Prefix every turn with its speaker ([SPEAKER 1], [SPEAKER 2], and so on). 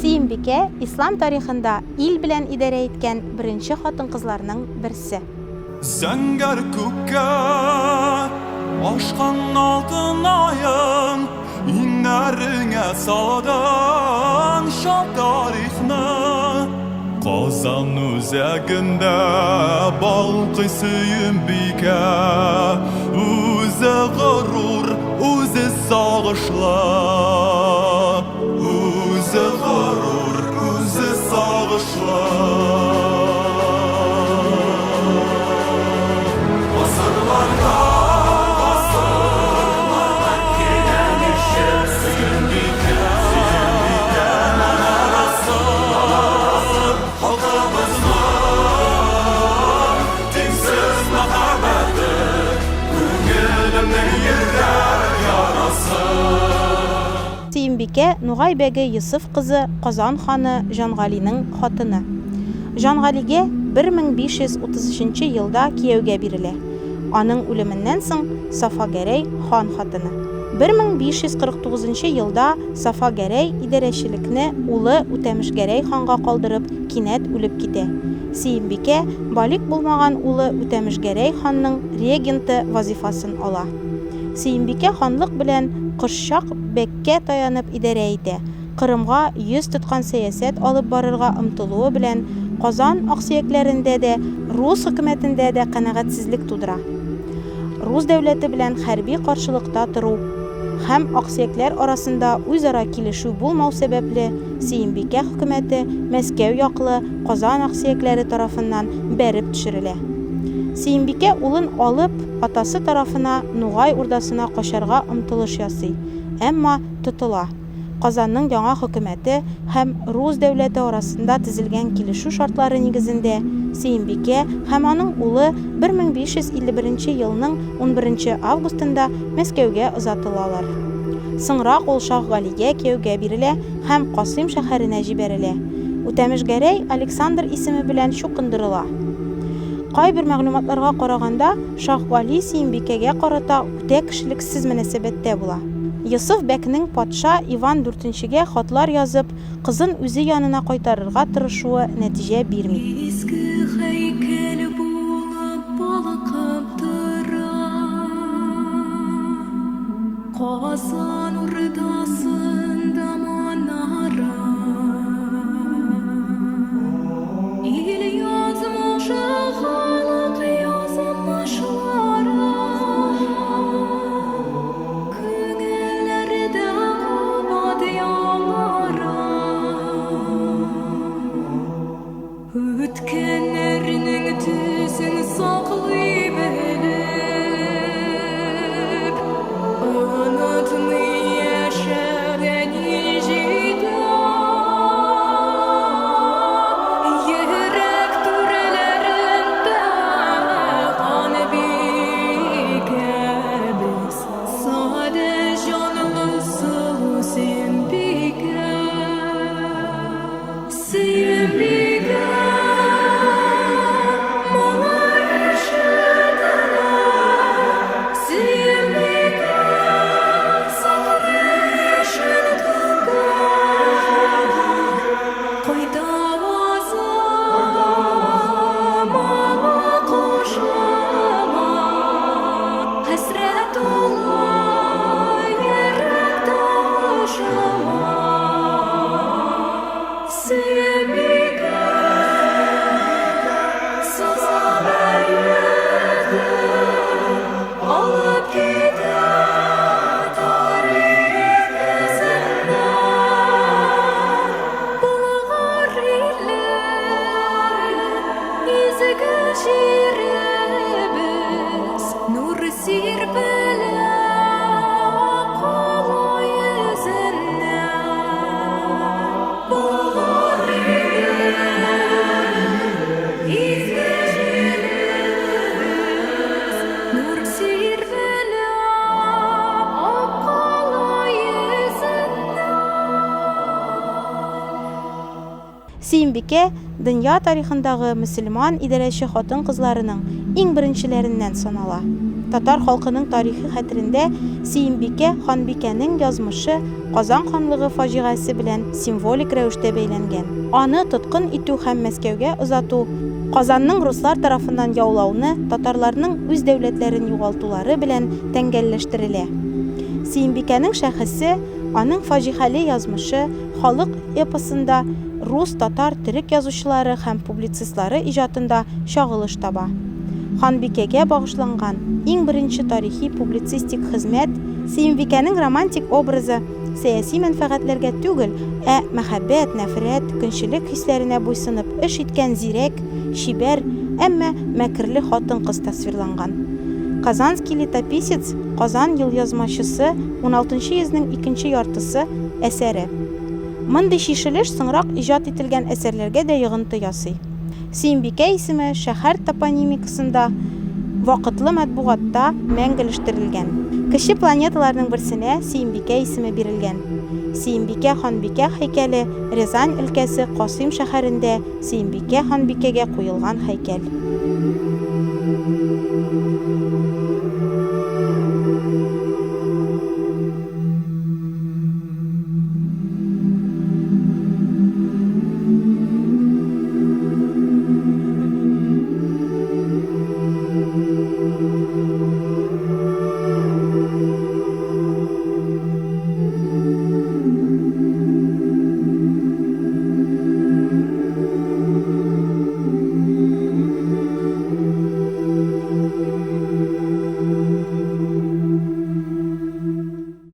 [SPEAKER 1] Сөембикә, ислам тарихында ил белән идарә иткән беренче хатын-кызларның берсе.
[SPEAKER 2] Зәңгәр күккә ашкан алтын аең, Иңнәреңә салдың шат тарихны. Казан үзәгендә балкый Сөембикә, Үзе горур, үзе сагышлы. Үзе горур, үзе сагышлы. Гасырлардан гасырлардан килә ничек Сөембикә, Сөембикә манарасы, Халкыбызның тиңсез мәхәббәте, Күңелемнең йөрәк ярасы.
[SPEAKER 1] Сөембикә, Нугай бәге Йосыф кызы, Казан ханы Җангалинең хатыны. Җангалигә 1533 нче елда кияүгә бирелә. Аның үлеменнән соң Сафа Гәрәй хан хатыны. 1549 нчы елда Сафа Гәрәй идарәчелекне улы Үтәмеш Гәрәй ханга калдырып, кинәт үлеп китә. Сөембикә балигъ булмаган улы Үтәмеш Гәрәй ханның регенты вазыйфасын ала. Сөембикә ханлык белән Кошчак бәккә таянып идарә итә, Кырымга йөз тоткан сәясәт алып барырга омтылуы белән Казан аксөякләрендә дә, рус хөкүмәтендә дә канәгатьсезлек тудыра. Рус дәүләте белән хәрби каршылыкта тору һәм аксөякләр арасында үзара килешү булмау сәбәпле, Сөембикә хөкүмәте Мәскәү яклы Казан аксөякләре тарафыннан бәреп төшерелә. Сөембикә улын алып, атасы тарафына Нугай Урдасына качарга омтылыш ясый, әмма тотыла. Казанның яңа хөкүмәте һәм рус дәүләте арасында төзелгән килешү шартлары нигезендә, Сөембикә һәм аның улы 1551 нче елның унберенче августында Мәскәүгә озатылалар. Соңрак ул Шаһ Галигә кияүгә бирелә һәм Касыйм шәһәренә җибәрелә. Үтәмеш Гәрәй Александр исеме белән чукындырыла. Кайбер мәгълүматларга караганда, Шаһ Гали Сөембикәгә карата үтә кешелексез мөнәсәбәттә була. Йосыф бәкнең патша Иван Дүртенчегә хатлар язып, кызын үзе янына кайтарырга тырышуы нәтиҗә бирми.
[SPEAKER 3] Изге һәйкәл булып балкып тора Казан урдасында манара. Ил язмышы, халык язмышлары Күңелләрдә кабат яңара. Үткәннәрнең төсен саклый белеп, Онытмый яшәгән ил җитә. Йөрәк түрләрендә ханбикәбез, Садә җанлы сылу Сөембикә. Сөембикә, моңы ишетелә, Сөембикә, сакрый яшен түгә. Кайда авазы, моңы кушыла, Хәсрәт тулы йөрәк тавышыма. Сөембикә, сыза бәргәде, Алып китә тарих эзеннән. Болгар иле, изге җиребез, Нур сирпелә акылы йөзеннән. Болгар иле, изге җиребез, Нур сирпелә акылы йөзеннән.
[SPEAKER 1] Сөембикә, дөнья тарихындагы мөселман идарәче хатын-кызларының иң беренчеләреннән санала. Татар халкының тарихи хәтерендә Сөембикә ханбикәнең язмышы Казан ханлыгы фаҗигасе белән символик рәвештә бәйләнгән. Аны тоткын итү һәм Мәскәүгә озату, Казанның руслар тарафыннан яулауны татарларның үз дәүләтләрен югалтулары белән тәңгәлләштерелә. Сөембикәнең шәхесе, аның фаҗигале язмышы халык эпосында, рус, татар, төрек язучылары һәм публицистлары иҗатында чагылыш таба. Ханбикәгә багышланган иң беренче тарихи-публицистик хезмәт, Сөембикәнең романтик образы сәяси мәнфәгатьләргә түгел, ә мәхәббәт, нәфрәт, көнчелек хисләренә буйсынып эш иткән зирәк, чибәр, әмма мәкерле хатын-кыз тасвирланган. Казанский летописец, Казан елъязмачысы, уналтынчы йөзнең икенче яртысы, әсәре. Мондый чишелеш соңрак иҗат ителгән әсәрләргә дә йогынты ясый. Сөембикә исеме шәһәр топонимикасында, вакытлы матбугатта мәңгелештерелгән. Кече планеталарның берсенә Сөембикә исеме бирелгән. Сөембикә ханбикә һәйкәле Рязань өлкәсе Касыйм шәһәрендә Сөембикә ханбикәгә куелган һәйкәл.